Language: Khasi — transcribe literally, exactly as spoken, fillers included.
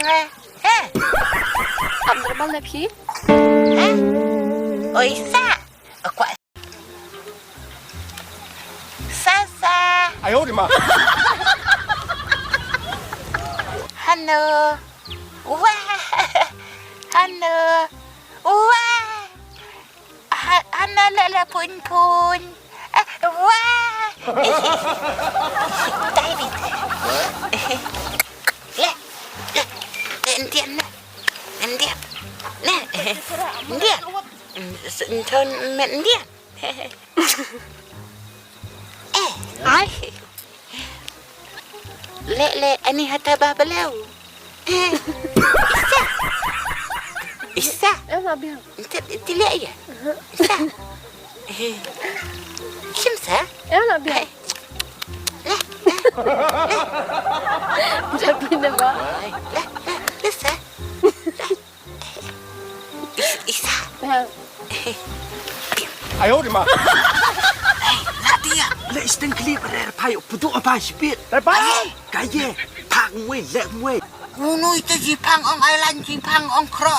He. Am normal na phi? He. Oi sa. Akwa. Sa sa. Ayo di ma. Hano. Wah. Hano. Wah. Ha, hana la la pun pun. Ah, wah. David. Le, le, le, Indian le. Indian. Ne. Indian. Ton met Indian. Eh. Ai. Le, le, ani hata ba belew. Eh. Isa. Isa. Em na biang. Ente, ente le ya. Isa. Eh. Kim sa? Em na biang. Eh. Le, le. Jadi ne ba. Le, le, le sa. Is-, isa. Ayo di ma. Hey, la dia. Le isteng kli berer payo putu apa sipit. Tepai. Kaye, pang wei, lek wei. Nunu ite jipang ong island, jipang ong kro.